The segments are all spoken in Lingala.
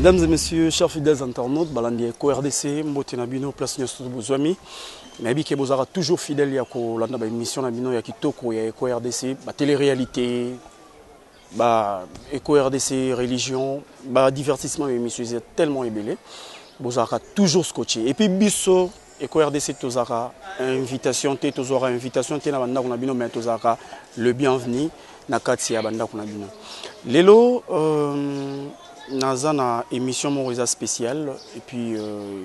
Mesdames et messieurs, chers fidèles internautes, balandi Eco RDC, mbote na bino, place nyonso bozwami. Nayebi ke bozalaka toujours fidèle ya kolanda ba émission na bino ya kitoko ya Eco RDC, ba télé-réalité, ba Eco RDC religion, ba divertissement émission eza tellement ebele. Bozalaka toujours scotché. Et puis biso Eco RDC tozalaka invitation te, tozwaka invitation te na bandako na bino, mais tozalaka le bienvenu na kati ya bandako na bino. Lelo naza na émission moko eza spéciale et puis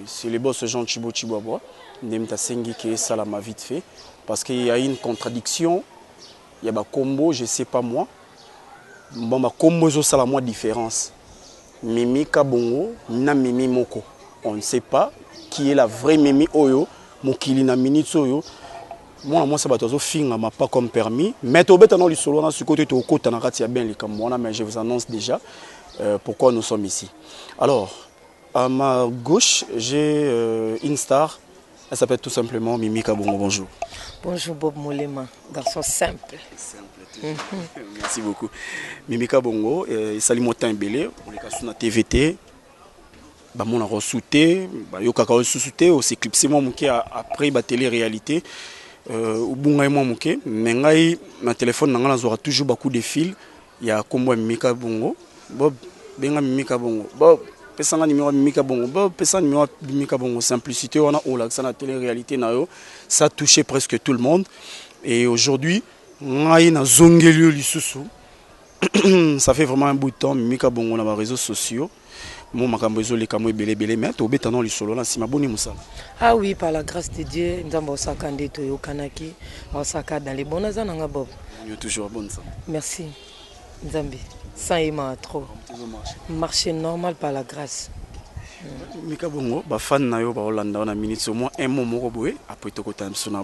c'est le boss Jean Chibo Chibwabwa nde moto asengi ke esalama vite fait parce qu'il y a une contradiction ya bakombo, je sais pas moi, bon, bakombo ezosala mwa différence. Mimi Kabongo na Mimi moko, on ne sait pas qui est la vraie Mimi oyo mokili na minute oyo mwana mwasi bato azofingama pas comme permis. Mais tobeta na lisolo wana sikoyo te, tokota na kati ya bien likambo wana, mais je vous annonce déjà pourquoi nous sommes ici. Alors, à ma gauche, j'ai une star, elle s'appelle tout simplement Mimi Kabongo. Bonjour. Bonjour Bob Molema, garçon simple. Simple. Merci beaucoup. Mimi Kabongo, esali mwa temps ebele oleka su na TVT, bamonaka osu te, bayokaka osusu te, os'éclipse mwa moke après batélé réalité, obungai mwa moke. Mais ngai na telefone na ngai nazwaka toujours bacoup de fil ya nkombo ya Mimi Kabongo. "Bob, benga Mimi Kabongo. Bob, pesanga numéro ya Mimi Kabongo. Bob, pesa numéro ya Mimi Kabongo." Simplicité wana olakisa na télé réalité na yo, ça touché presque tout le monde. Et aujourd'hui ngai nazongeli yo lisusu, ça fait vraiment un bout de temps, Mimi Kabongo na baréseaux sociaux mo makambo ezoleka mo ebele ebele, mais tobeta na lisolo na nsima. Boni mosala? Ah oui, par la grâce de Dieu, Nzambe osaka nde toyokanaki, osaka dans les bons aza nanga Bob. Yo toujours bonne santé? Merci Nzambe, sans yema trop. Marché normal par la grâce. Mika Bongo, bafan na yo baolanda wana minute au moins un mot moko boye, après tokota biso na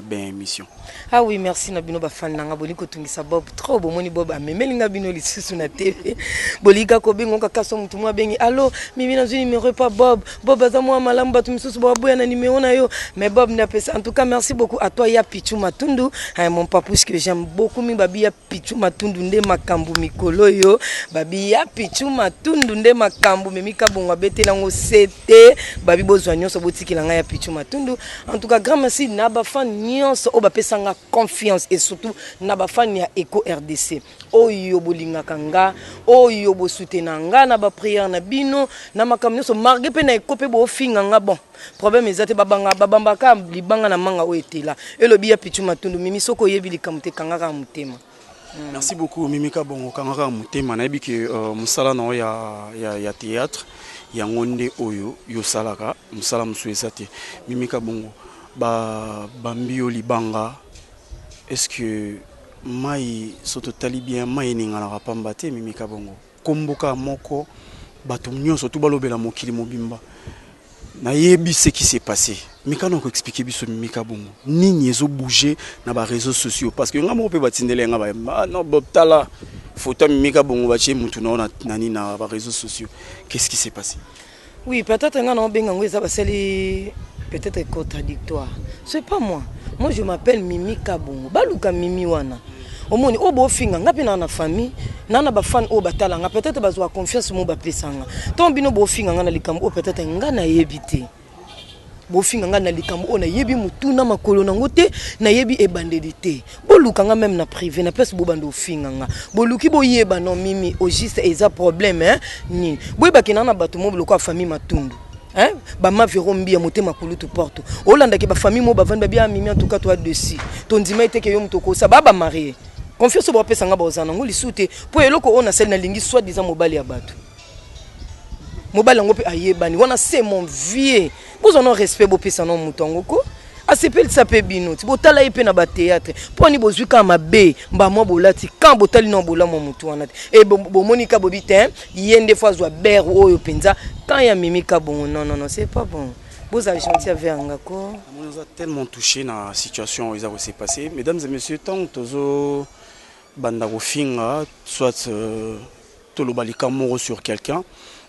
ben émission. Ah oui, merci na bino bafan nanga. Bolingi kotungisa Bob trop, bomoni Bob amemeli nga bino lisusu na TV. Bolinga kobenga kaka so motu mwa abengi: "Allo Mimi, nazwi numéro epa Bob. Bob aza mwa malamu, bato misusu baboya na numéro na yo, mais Bob nde apesa." En tout cas, merci beaucoup à toi ya Pichu Matundu, hein, mon papouche que j'aime beaucoup. Mi babi ya Pichu Matundu nde makambo mikolo oyo, babi ya Pichu Matundu nde makambo. Mimi Kabongo abetelango sete, babi bozwa nyonso, botikela ngai ya Pichu Matundu. En tout cas, grand merci na bafan nyonso oyo bapesanga confiance et surtout na bafan ya Eco RDC oyo bolingaka nga, oyo bosutena nga na baprière na bino na makambo nyonso, malgré mpe na eko mpe bofinga nga. Bon, problème eza te, babanga babambaka libanga na manga oyo etela. Elobi ya Pichu Matundu: "Mimi, soki oyebi likambo te, kangaka motema." Merci beaucoup Mimi Kabongo, kangaka motema. Nayebi ke mosala na yo ya théâtre yango nde oyo yosalaka, mosala mosusu eza te. Mimi Kabongo, bambi yo libanga, est ce que mai so totali bien, mai eninganaka pamba te? Mimi Kabongo, komboka moko bato nyonso tu balobela mokili mobimba, nayebi ce qui s'est passé. Mikano koexpliquer biso, Mimi Kabongo, nini ezobouge na baréseaux sociaux? Parce que nga moko mpe batindeli yanga ba: "Ah non Bob, tala photo ya Mimi Kabongo, batie mutu na yo nani na baréseaux sociaux." Qu'est-ce qui s'est passé? Oui, peut-être nga na obenga yango eza basali peut-être contradictoire. C'est pas moi. Moi, je m'appelle Mimi Kabongo. Baluka Mimi wana omoni oyo bofinga nga mpe na famille na bafan oyo batala nga, peut-être bazwa confiance mo bapesa nga. Ntongo bino bofinga nga na likambo oyo peut-être nga nayebi te, bofinga nga na likambo oyo nayebi motuna makolo nango te, nayebi ebandeli te. Boluka nga même na privé na place bobanda ofinga nga, boluki boyeba non Mimi au juste eza problème, hein? Nini boyebaki na bato mo lokola famille Matundu, hein? Bama Vero Mbia, motema kulutu porte olandaki bafamille mo bavandi babi: "Ah Mimi, en tout cas toi dessus tondima eteke yo moto okosa ba bamarie." Confiance oyo bapesa nga, bazala nango lisusu te, mpo eloko oyo nasali nalingi soit disant mobali ya bato, mobali yango mpe ayebani wana, c'est mon vieux. Bozwa no respect, bopesa no moto yango ko asepelisa mpe bino ti botala ye mpe na batéâtre. Mpo ani bozwi kaka mabe mbamwa bolati kan botali na bolamu ya motu wana te e bomoni ka bobi te ye nde fo azwa bere oyo mpenza kan ya Mimi Kabongo. Non, non, non, c'est pas bon. Bozala gentil avec nga ko. Namoni oza tellement touché na situation oyo eza kose passer. Mesdames et messieurs, ntango tozo banda kofinga soit toloba likambo moko sur quelqu'un,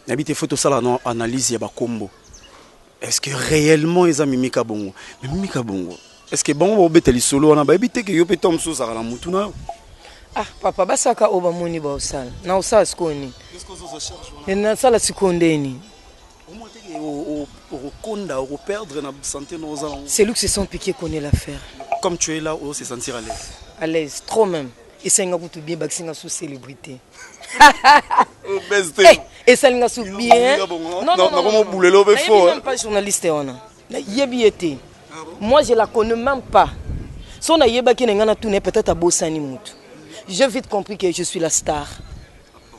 nayebi te, fo tosala na analyse ya bakombo. Est ce que réellement eza Mimi Kabongo? Mais Mimi Kabongo, est ce que bango babeta lisolo wana bayebi te ke yo mpe to mosusu ozalaka na mutu na yo? Ah papa, basaka oyo bamoni baosala na osala sikoyo nini? Nasala sikoyo nde nini? Okokonda, okoperdre na santé na oza nango. Celui qui se sent piqué connaît l'affaire. Comme tu es là, ozo se sentir à l'aise? À l'aise, trop même. Esalinga kutu bien, bakisi nga sous célébrité. Esalinga sous bien. Non, non, non, non, même pas journaliste wana nayebi ye te. Moi, je la connais même pas. So nayebaki na ngai natuna, peut-être abosani mutu. J'ai vite compris que je suis la star.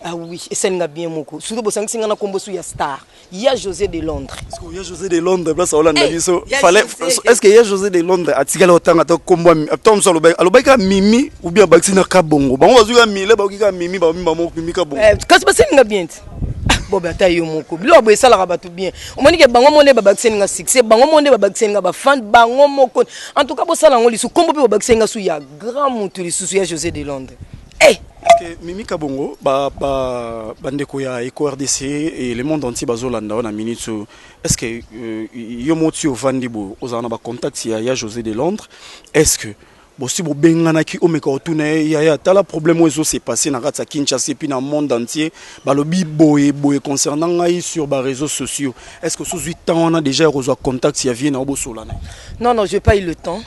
Ah oui, esalinga bien moko, surtout bosangisi nga na kombo su ya star ya José de Londres. Ya José de Londres, place aolanda biso, fallait, est ce que ya José de Londres atikali otanga to kombo to mosu? Alobaki kaka Mimi ou bien abakisi na Kabongo? Bango bazwi kaka mile, bakoki kaka Mimi, baomi bango Mimi Kabongo. Kasi basalinga bien te. Bobe, ata yo moko, biloko boye esalaka bato bien. Omoni ke bango mo nde babakiseli nga succès, bango mo nde babakiseli nga bafan, bango moko. En tout cas, bosala yango lisusu, kombo mpe babakiseli nga su ya grand mutu lisusu ya José de Londres. Hey! Mimi Kabongo, bandeko ya Eco RDC et le monde entier bazolanda na minute oyo. Est ce que yo moti ovandi boye, ozala na bacontact ya José de Londres? Est ce que bosi bobenganaki, omeka otuna ye: "Yaya, tala problème oyo ezose passe na kati ya Kinshasa et puis na monde entier, balobi boye boye concernant ngai sur baréseaux sociaux"? Est ce que osozwi temps wana déjà ya kozwa contact ya vie na yo, bosola na ye? Non, non, j'ai pas eu le temps,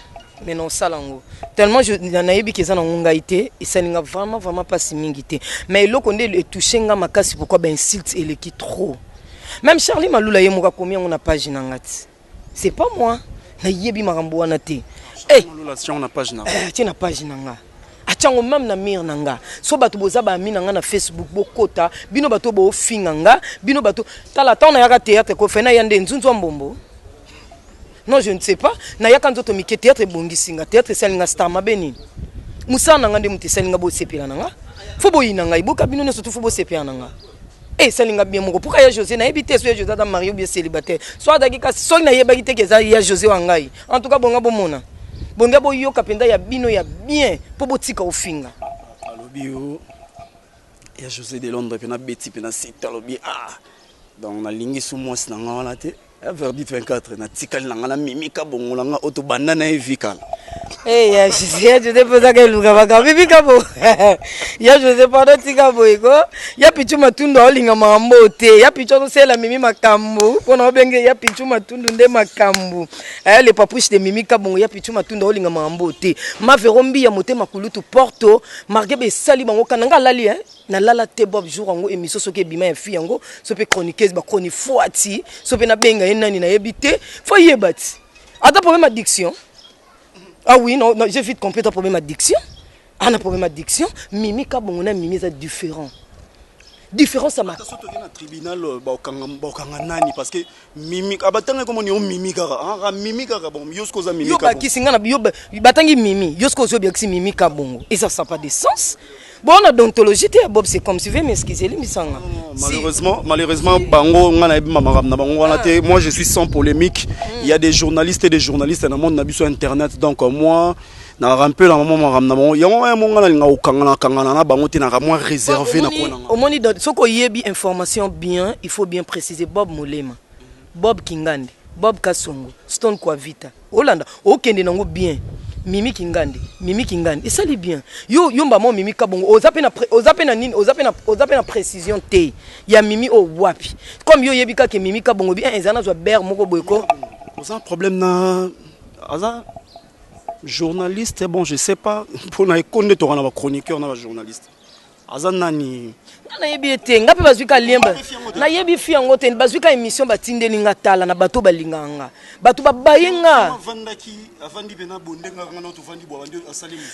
mais nosala yango. Tellement nayebi ke eza nango ngai te, esalinga vraiment vraiment mpasi mingi te. Mais eloko nde etouche nga makasi, pourquoi bainsulte eleki trop? Même Charlie Malula, ye moko akomi yango na page na nga ti. C'est pas moi, nayebi makambo wana te. Na page na? Atie na page na nga, atiango même na mur na nga. So bato boza baamis na nga na Facebook, bokota bino bato boofinga nga, bino bato. Tala, ntango nayaka théâtre, kofe naya nde nzunzu ya mbombo? Non, je ne sais pas. Nayaka nzoto mike, théâtre ebongisi nga, théâtre esali nga star. Mabe nini? Mosala na nga nde moto esali nga. Bosepela na nga, fo boyina ngai, boka bino nyonso tu, fo bosepela na nga. E esali nga bien moko. Pourquoi ya José? Nayebi te so ya José aza marié ou bien célibataire, so azalaki. Kasi soki nayebaki te ke eza ya José wa ngai, en tout cas bonga bomona, bonga boyoka mpenza ya bino ya bien mpo botika ofinga. Alobi yo ya José de Londres mpe nabeti mpe na site, alobi: "Ah, donc nalingi su mwasi na nga wana te." Verdict 24, natikali na nga na Mimi Kabongo na nga oyo tobanda na ye vi kala. Hey, ya José, ya José mpozaka eluka makambo. Mimi Kabongo, ya José, pardon, tika boye ko. Ya Pichu Matundu aolinga makambo te. Ya Pichu azosala Mimi makambo mpona obenge ya Pichu Matundu nde makambo. Aya le papouche de Mimi Kabongo. Ya Pichu Matundu aolinga makambo te. Mavero Mbiya, motema kulutu Porto marke besali bango kana nga alali, hein? Nalala te, Bob. Jour yango émission soki ebima ya fi yango, so mpe chroniqueuse bachroni fwati, so mpe nabenga ye nani, nayebi te. Fo yeba ti ata problème addiction. Ah oui, non, non, j'ai vite compris ta problème addiction. Ana problème addiction. Mimi Kabongo na Mimi eza différent, différence ya So toke na tribunal, bakokanga nani? Parce que Mimi abatanga komoni yo Mimi kaka, Mimi kaka. Bon, yo soki oza Mimi. Yo bakisi nga na yo, batangi Mimi. Yo soki ozwi, obakisi Mimi Kabongo, eza, ça pas de sens. Bon, na déontologie te, Bob, c'est comme si veuillez m'excuser, limbisanga. Malheureusement, malheureusement, bango nga nayebi makambo na bango wana te. Moi, je suis sans polémique. Il y a des journalistes et des journalistes na monde na biso internet. Donc moi, na mpe na mama makambo na bango yango wana mo nga nalinga kokangana kangana na bango te, naka mwa réservé na kona nga. Omoni, soki oyebi information bien, il faut bien préciser. Bob Molema, Bob Kingande, Bob Kasongo, Stone Kwavita, olanda okende nango bien. Mimi Kingande, Mimi Kingande esali bien. Yo, yo mbamo Mimi Kabongo, oza mpe na oza mpe na nini, oza mpe na précision te ya Mimi oyo wapi. Comme yo oyebi kaka Mimi Kabongo bi eza nazwa bere moko boye ko. Oza problème na aza journaliste. Bon, je sais pas, mpona ekonde toka na bachroniqueur na bajournaliste, aza nani? Nga nayebi ye te. Nga mpe bazwi ka liemba, nayebi fi yango te. Bazwi ka émission, batindeli nga. Tala na bato balingaka nga, bato babaye nga.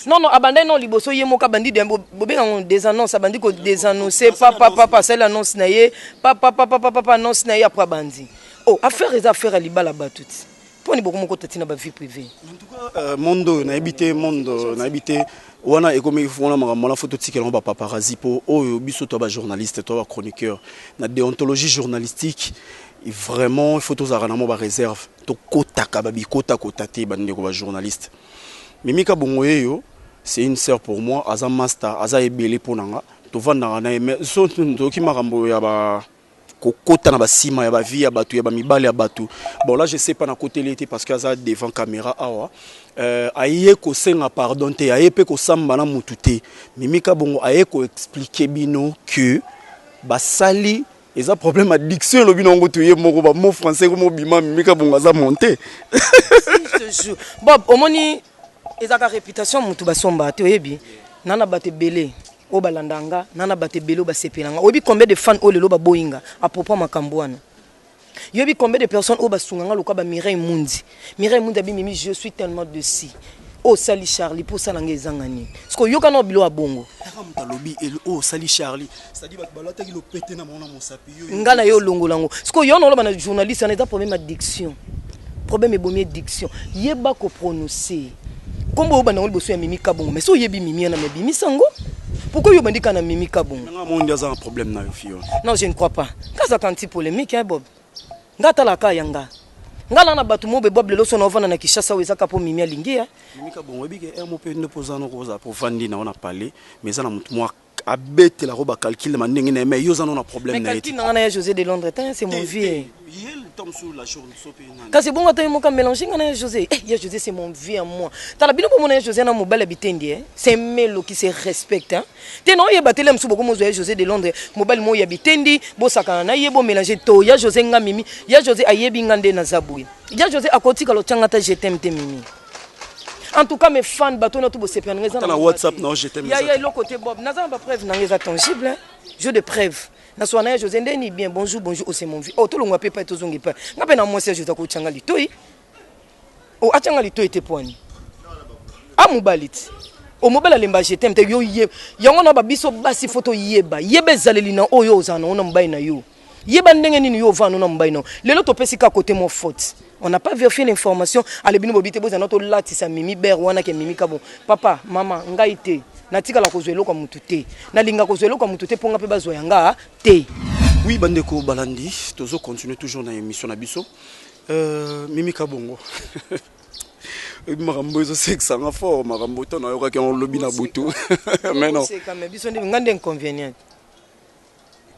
Non, non, abandaki non liboso ye moko abandi, bobengango des annonces, abandi ko désannoncer papapapa, asali annonce na ye papapapapapa, annonce na ye. Après abandi oh, affaire eza affaire ya libala. Bato ti mponi boko moko tati na bavie privée. En tout cas, monde oyo nayebi te, monde nayebi te wana ekomi wana makambo wana. Fo totikela yango bapaparazzi, mpo oyo biso to bajournaliste to bachroniqueur na déontologie journalistique, vraiment il faut tozalaka na mwa baréserve, tokotaka babikotakota te. Bandeko bajournaliste, Mimi Kabongo yeyo, c'est une sœur pour moi, aza master, aza ebele mpo na nga, tovandaka na ye. Mais so toyoki makambo ya ba Kokota na basima ya bavie ya bato, ya bamibali ya bato. Bon, là je sais pas, nakoteli ye te parce que aza devant caméra awa. Aye kosenga pardon te, aye mpe kosamba na mutu te. Mimi Kabongo aye koexpliquer bino que basali eza problème addiction. Elobi nango to ye moko bamot français komobima. Mimi Kabongo aza monte. Si, je te jure, Bob, omoni, ezalaka réputation. Motu basombaka te. Oyebi na na bato ebele oyo balanda nga, na na bato ebele oyo basepela nga. Oyebi combien de fan oyo lelo baboyi nga à propos ya makambo wana? Yoyebi combien de personnes oyo basunga nga lokola baMireille Mundi? Mireille Mundi abi: "Mimi, je suis tellement déçue. Oyo osali Charlie mpo osala nga ezanga nini?" Parce que oyoka na bilo ya bongo. Kaka moto alobi oyo osali Charlie, c'est-à-dire bato balataki lopete na bango na mosapi yo. Nga na ye olongola yango. Sikoyo yo na oloba na journaliste wana, eza problème addiction, problème ebomi addiction. Yeba koprononcer nkombo oyo bandango liboso ya Mimi Kabongo. Mais so oyebi Mimi wana, me bimisa yango. Pourquoi oyo obandi kaka na Mimi Kabongo? Nanga mondi aza na problème na yo, fille wana. Non, je ne crois pas. Nga azalaka anti polémique, hein, Bob. Nga atalaka ya nga, nga na bato mo bob. Lelo so na ovanda na Kinshasa oyo, ezaka mpo Mimi alingi ya. Mimi Kabongo, oyebi ke ere mo mpe nde mpo oza noko, ozala mpo ovandi na yo na palais, mais eza na motu mwa abetelako bacalcul na ndenge na ye, mais yo oza no na problème na ye te. Calcul na nga na ya José de Londres te, c'est mon vieux. Ye ntango mosusu la jour so mpe nani. Kasi bongo ata ye moko amélange nga na ya José. Eh, ya José, c'est mon vieux à moi. Tala bino bomona ya José na mobali ya bitendi, eh? C'est melo qui se respecte, hein? Te na oyeba tele mosusu bokomozwa ya José de Londres, mobali moko ya bitendi, bosakana na ye, bomélange to ya José. Nga Mimi, ya José ayebi nga nde naza boye. Ya José akotikala otyanga ata je t'aime te, Mimi. En tout cas, mes fans, bato na to bosepela nanga, eza Ata na WhatsApp na yo, je t'aime ya eza ya te. Eloko te, Bob. Naza na bapreuve nanga, eza tangible, hein? Jeu de preuve naswa na ye José ndeni bien. Bonjour, bonjour. Oh, c'est mon vieux. Oh, tolongwa mpe epai, tozonga epai. Nga mpe na mwasi ya José akotyanga litoi o atyanga litoi te. Pwani amobali ti o mobali alemba je t'aime te. Yo ye yango na babiso basi, fo toyeba, yeba ezaleli na oyo ozala nango na mobali na yo. Yeba ndenge nini yo ovanda na mobali na yo. Lelo topesi ka côté mo faute, on n'a pas vérifié l'information. Ale bino bobi te, bozala tolatisa Mimi ber wana ke Mimi Kabo. Papa, mama, ngai te natikala kozwa eloko ya motu te. Nalinga kozwa eloko ya motu te mpo nga mpe bazwa yanga te. Oui, bandeko balandi, tozo continuer toujours na émission na biso. Mimi Kabongo, oyebi makambo ezosekisanga fort, makambo to nayokaki yango lobi na butu, mais non. Oseka, mais biso nde, nga nde inconvénient.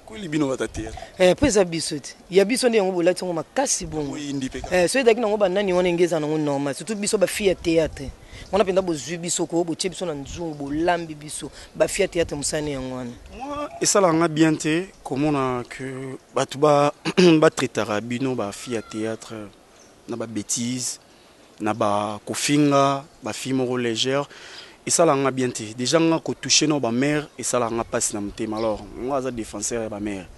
Kweli bino bata te. Eh, mpo eza biso te, ya biso nde yango bolati yango makasi bongo. Oyindi mpe kaka. Eh, so ezalaki nango banani wana, enge eza nango normal. Surtout biso bafille ya théâtre wana mpenza, bozwi biso ko botie biso na nzungu, bolambi biso bafille ya théâtre, mosani yango wana. Moi, esalaka bien te komona ke bato batraitaka bino bafille ya théâtre na babêtise, na bakofinga bafille moko légère. Esalaka nga bien te. Déjà nga kotouche na bamare esalaka nga mpasi na motema. Alors nga aza défenseur ya bamare,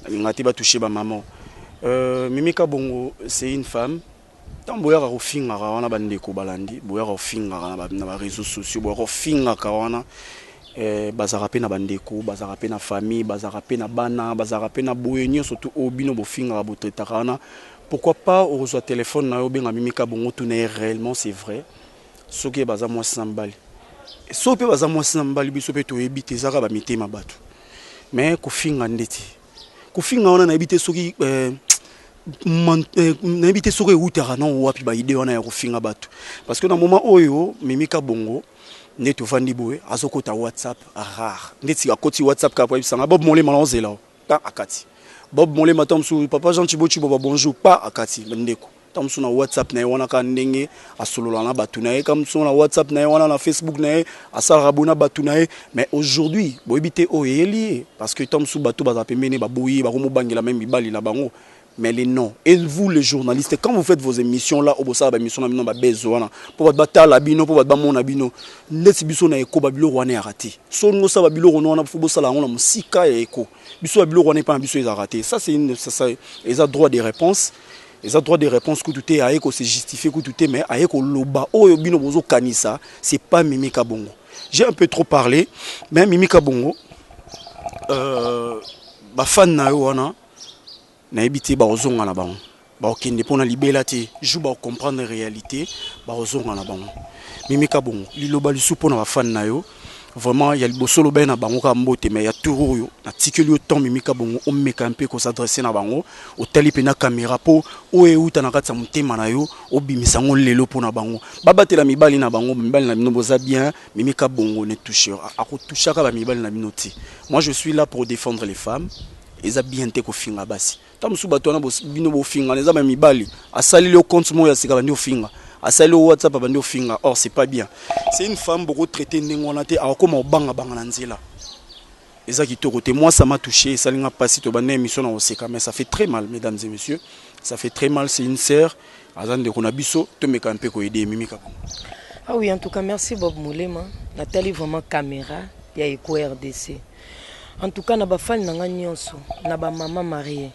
nalinga te batouche bamama. Mimi Kabongo, c'est une femme. Ntango boyaka kofingaka wana, bandeko balandi, boyaka kofingaka na baréseaux sociaux, boyaka kofingaka wana, bazalaka mpe na bandeko, bazalaka mpe na famille, bazalaka mpe na bana, bazalaka mpe na boye nyonso tu oyo bino bofingaka, botraitaka wana. Pourquoi pas okozwa telefone na yo, obenga Mimi Kabongo, tuna ye réellement c'est vrai soki baza mwasi na mobali. Soki mpe baza mwasi na mobali, biso mpe toyebi te, ezaka bamitema bato. Mais kofinga ndeti kofinga wana, nayebi te soki nayebi te soki eutaka na wapi, baide wana ya kofinga bato. Parce que na moment oyo Mimi Kabongo nde tovandi boye, azokota WhatsApp rare. Ndeti akoti WhatsApp kaka po ayebisanga Bob Molema na ozela o pa akati Bob Molema. Ta mosusu papa Jean Chibo Chibo ba bonjour pa akati bandeko. Ta mosusu na WhatsApp na ye wana, kaka ndenge asolola na bato na ye, ka mosusu na WhatsApp na ye wana, na Facebook na ye, asalaka boye na bato na ye. Mais aujourd'hui boyebi te oyo eyeli ye, parce que ta mosusu bato bazala pembeni, baboyi ye, bakomobangela même mibali na bango. Mais les noms, et vous les journalistes, quand vous faites vos émissions là, obosala baémission na bino, babezo wana mpo bato batala bino, mpo bato bamona bino. Ndeti biso na eko, babiloko wana eyaka te. So olingi osala babiloko wana, fo bosala yango na mosika ya eko. Biso babiloko wana epa na biso ezalaka te. Ça c'est une, ça, ça, eza droit de réponse, eza droit de réponse kutu te. Aye kose justifier kutu te, mais aye koloba oyo bino bozokanisa, c'est pas Mimi Kabongo. J'ai un peu trop parlé, mais Mimi Kabongo, bafan na yo wana, nayebi te bakozonga na bango, bakokende mpona libela te. Jour bakocomprendre réalité, bakozonga na bango. Mimi Kabongo, liloba lisusu mpona bafan na yo vraiment ya liboso. Lobai na bango kaka mbote, mais ya tour oyo natikeli yo temps, Mimi Kabongo, omeka mpe kos'adresser na bango. Otali mpe caméra mpo oyo euta na kati ya motema na yo, obimisa yango lelo mpona bango, babatela mibali na bango. Mibali na bino boza bien. Mimi Kabongo ne touche, akotouchaka bamibali na bino te. Moi, je suis là pour défendre les femmes. Eza bien te kofinga basi. Ntango mosusu bato wana bino bofingana eza ba mibali, asaleli yo compte moko ya sika, bandi ofinga, asali yo WhatsApp, abandi ofinga. Or c'est pas bien, c'est une femme, bokotraite ndenge wana te, akokoma obangabanga na nzela. Eza kitoko te. Moi, ça m'a touché, esali nga mpasi. Tobanda émission na koseka, mais ça fait très mal, mesdames et messieurs, ça fait très mal. C'est une sœur, aza ndeko na biso, tomeka mpe koaider Mimi Kabongo. Ah oui, en tout cas, merci Bob Moulema. Natali vraiment caméra ya Eco RDC. En tout cas, na bafani na nga nyonso, na bamama mariée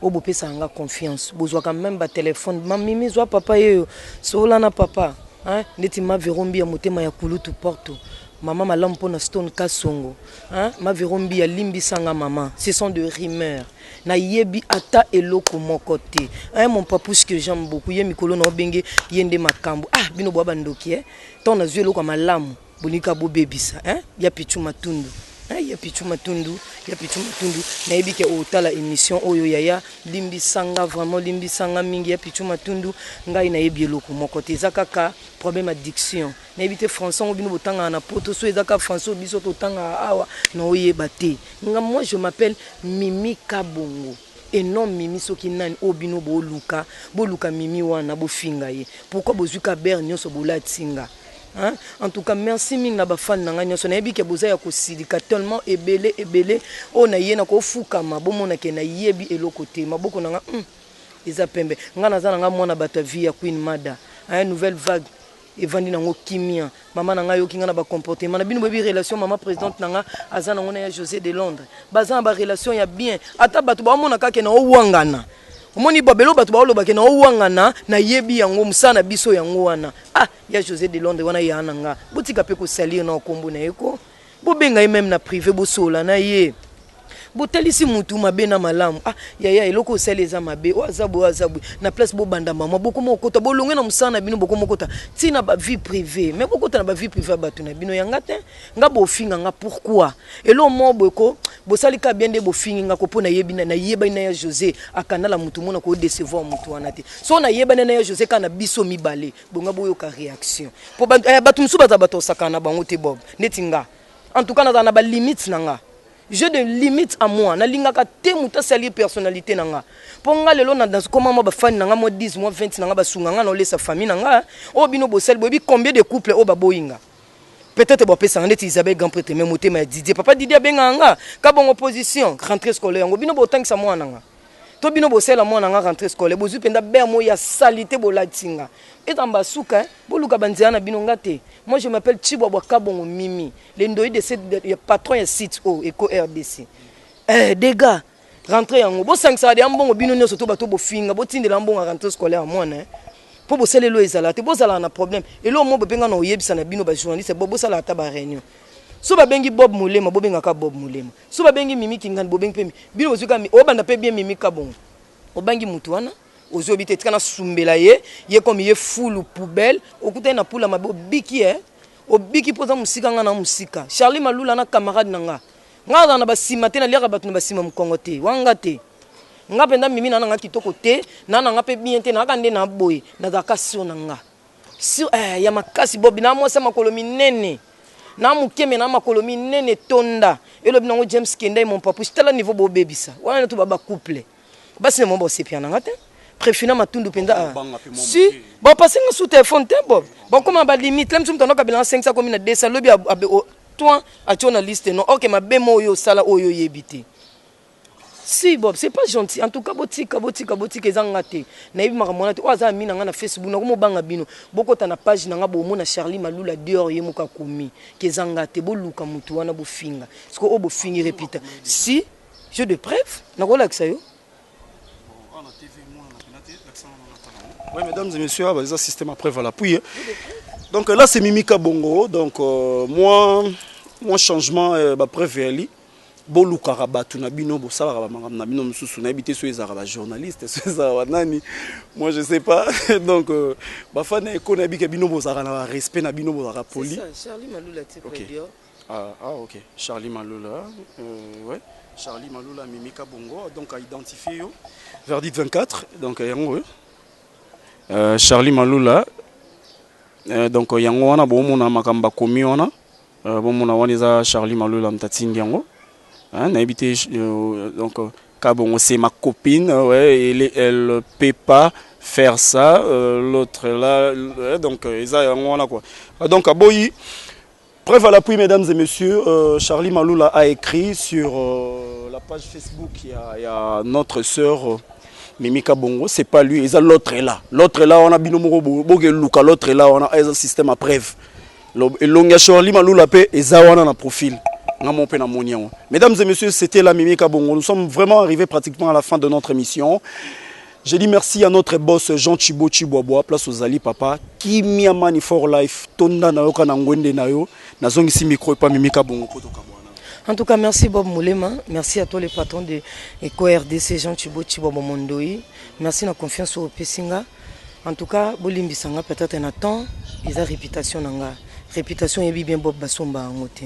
oyo bopesaka nga confiance, bozwaka même batelefone, mamimi zwa papa yeyo, sola na papa, hein? Ndeti ma Verombi ya motema ya kulutu Porto, mama malamu mpona Stone Kasongo, hein? Ma Verombi alimbisanga mama, ce sont de rumeurs, nayebi ata eloko moko te, hein? Mon papouche que j'aime beaucoup, ye mikolo na obenge ye nde makambo. Ah, bino bwa bandoki, eh? Ntango nazwi eloko ya malamu, bolingi bobebisa, hein? Ya Pichu Matundu, hein? Ya Pichu Matundu, ya Pichu Matundu, nayebi ke otala émission oyo. Yaya, limbisanga vraiment, limbisanga mingi. Ya Pichu Matundu, ngai nayebi eloko moko te, eza kaka problème addiction. Nayebi te français yango bino botangaka na poto, so eza kaka français oyo biso totangaka awa, na oyeba te. Nga, moi, je m'appelle Mimi Kabongo et non Mimi soki nani oyo bino boluka. Boluka Mimi wana, bofinga ye. Pourquoi bozwi ka bere nyonso bolati nga, hein? En tout cas, merci mingi na bafani na ngai nyonso. Nayebi ke boza ya kosilika tellement ebele ebele oyo na ye na kofukama, bomona ke nayebi eloko te. Maboko na nga eza pembe. Ngai naza na ngai mwana bato ya vie ya Queen Mada, hein? Nouvelle vague evandi nango kimia. Mama na ngai ayoki ngai na bacomportement na bino. Boyebi relation mama présidente na nga aza nango na ya José de Londres, baza na barelation ya bien. Ata bato baomona kaka na owangana, omoni babelo, bato baolobake na owangana, nayebi yango, mosala na biso yango wana. Ah, ya José de Londres wana ya na nga, botika mpe kosalir na nkombo na ye ko. Bobenga ye même na privé, bosola na ye, botalisi mutu mabe na malamu. Ah yaya, eloko osali eza mabe, oyo aza boye, oyo aza boye. Na place bobanda mama, bokoma okota, bolonge na mosala na bino, bokoma okota ntina bavie privée, mais bokota na bavie privée ya bato na bino yanga te. Nga bofinga nga pourquoi? Eloko moko boye ko bosali ka bien nde bofingi nga ko, mpo nayebi, nayebani na ya José akandala mutu mona kodecevoir mutu wana te. So nayebani na ya José kaka na biso mibale, bonga boyoka réaction, mpo bato mosusu baza bato osakana na bango te. Bob, neti nga, en tout cas, nazala na balimite na nga, j'ai de limites à moi. Nalingaka te moto asali personnalité na nga, mpo nga lelo nakoma mwa bafani na nga mwa 10, mwa 20 na nga, basunga nga na olesa famille na nga. Oyo bino bosali, boyebi combien de couple oyo baboyi nga? Peut-être bapesanga ndeti Isabelle grand prêtre, mais motema ya Didier, papa Didier abengaka nga Kabongo. Position rentrée scolaire yango, bino botangisa mwana nga to bino bosala mwana nga rentrée scolaire, bozwi mpenza bere mo ya sali te, bolati nga eza basuka. Boluka banzela na bino, nga te. Moi, je m'appelle Chibwabwa Kabongo Mimi, le ndoi de cette patron ya site oyo Eco RDC. Eh, dégâts rentrée yango, bosangisaka deya mbongo bino nyonso to bato bofinga, botindela mbongo ya rentrée scolaire ya mwana, mpo bosala elo ezala te, bozalaka na problème. Eloko mo bobenga na oyebisa na bino bajournaliste, bo bosala ata baréunion. So babengi Bob Molema, bobengaka Bob Molema. So babengi Mimi Kingani, bobengi mpe bino bozwi kaka obanda mpe bien. Mimi Kabongo, obangi mutu wana, ozwi obi te, tika nasumbela ye, ye comme ye fulu poubelle, okutani na pula mabe, obiki e obiki mpo oza mosika. Nga na mosika, Charlie Malula na camarade na nga, nga azala na basima te, naliaka bato na basima mokongo te, wanga te. Nga mpenza Mimi na nga kitoko te, na nga mpe bien te, nayaka nde na boye, nazalaka sur na nga sur ya makasi. Bobi na mwasi ya makolo minene, na mokeme na makolo minene tonda, elobi nango James Kendai, mon papouche. Tala niveau bobebisa wana to ba bacouple basi na mo bosepia na nga te. Préfina Matundu mpenza si bapase nga sous téléphone te. Bo bakóma na balimite la miso, moto andokabela na 500, komi na 200, lobi toi atio na liste. Non, ok, mabe mo oyo osala oyo oyebi te. Si Bob, c'est pas gentil. En tout cas, botika, botika, botika, eza nga te, nayebi makambo wana te. Oyo aza ami na nga na Facebook, nakomobanga bino. Bokota na page na nga, bomona Charlie Malula Dior, ye moko akomi ke eza nga te. Boluka motu wana, bofinga siko oyo bofingi repita. Si j'ai de preuve, nakolakisa yo. Oui, mesdames et messieurs, ah, bah, ça système après voilà. Puis, donc là, c'est Mimi Kabongo. Donc, moi, moi, changement, bah, preuve, bolukaka bato na bino, bosalaka bamakambo na bino mosusu. Nayebi te so ezalaka bajournaliste, so ezalaka banani, moi je sais pas. Donc bafani ya Eko, nayebi ke bino bozalaka na barespect na bino, bozalaka poli. Charlie Malula. Ok. Ah, ok, Charlie Malula, ouais, Charlie Malula, Mimi Kabongo, donc a identifié yo verdict 24. Donc yango oyo Charlie Malula, donc yango wana bomona makambo bakomi wana, bomona wana eza Charlie Malula moto atindi yango. Nayebi te, donc Kabongo, c'est ma copine, ouais, elle peut pas faire ça, l'autre là, donc eza yango wana quoi. Donc aboyi. Preuve à l'appui, mesdames et messieurs, Charlie Maloula a écrit sur la page Facebook, il y a notre sœur Mimi Kabongo, c'est pas lui, eza l'autre est là. L'autre est là, on a bino moko boge luka l'autre est là, on a un système à preuve. Elongi ya Charlie Maloula pe eza wana na profil. Nga mo pe na moni yango. Mesdames et messieurs, c'était la Mimi Kabongo. Nous sommes vraiment arrivés pratiquement à la fin de notre émission. Je dis merci à notre boss Jean Chibo Chibobois, place aux Ali Papa, Kimia Mani for Life, Tonda na yoka na ngwende na yo, nazongisi micro epa Mimi Kabongo poto kabwana. En tout cas, merci Bob Moulema, merci à tous les patrons de Eco RDC, Jean Chibo Chibo Mondoi. Merci na confiance oyo opesi nga. En tout cas, bolimbisanga peut-être na temps, eza réputation na nga. Réputation yebi bien Bob basomba yango te.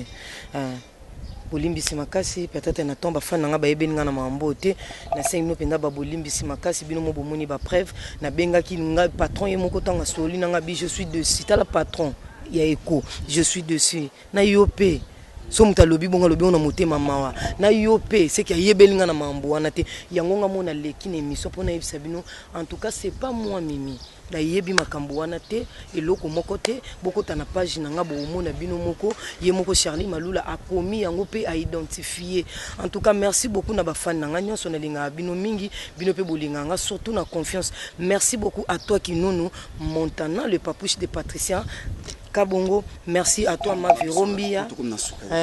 Bolimbisi makasi peut-être na temps, bafan na nga bayebeli nga na makambo te. Nasengi bino mpenza babolimbisi makasi. Bino mo bomoni bapreuve. Nabengaki nga patron ye moko, ntango asoli na nga bi je suis dessus. Tala patron ya Eko, je suis dessus na yo mpe. So moto alobi bongo, alobi ngo na motema mawa na yo mpe, seki ayebeli nga na makambo wana te. Yango nga mona leki na émission mpo nayebisa bino, en tout cas c'est pas moi Mimi, nayebi makambo wana te, eloko moko te. Bokota na page na nga, bokomona bino moko, ye moko Charlie Malula akomi yango mpe aidentifie. En tout cas, merci beaucoup na bafan na nga nyonso. Nalingaka bino mingi, bino mpe bolingaka nga, surtout na confiance. Merci beaucoup à toi Kinunu Montana, le papouche de Patricien Kabongo. Merci à toi Mavero Mbia.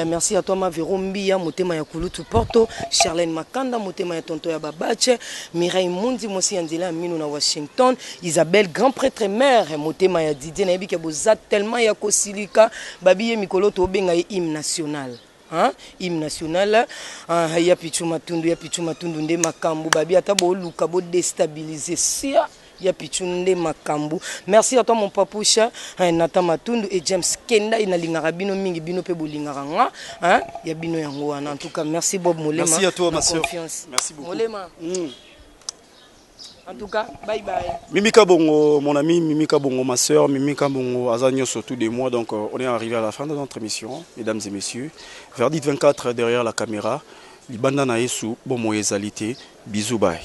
Merci à toi Mavero Mbia, motema ya Kulutu Porto, Charlène Makanda, motema ya tonto ya Babache, Mireille Mundi, mosi ya nzela ya mino na Washington, Isabelle grand prêtre mère, motema ya Didier. Nayebi ke boza tellement ya kosilika babi ye mikolo tobenga ye hymne national, hein? Hymne national ya Pichu Matundu, ya Pichu Matundu nde makambo. Babi ata boluka bodestabilize sia ya Pichu nde makambo. Merci à toi mon papoucha, hein, Nathan Matundu et James Kenda. Nalingaka bino mingi, bino mpe bolingaka nga, hein? Ya bino yango wana. En tout cas, merci Bob Molema. Merci à toi, na ma sœur. Confiance. Merci beaucoup. Molema. En tout cas, bye bye. Mimi Kabongo, mon ami, Mimi Kabongo, ma soeur, Mimi Kabongo, Azanio surtout des mois. Donc, on est arrivé à la fin de notre émission, mesdames et messieurs. Verdict 24 derrière la caméra. Libanda na Yesu, bon moyezalité. Bisous, bye.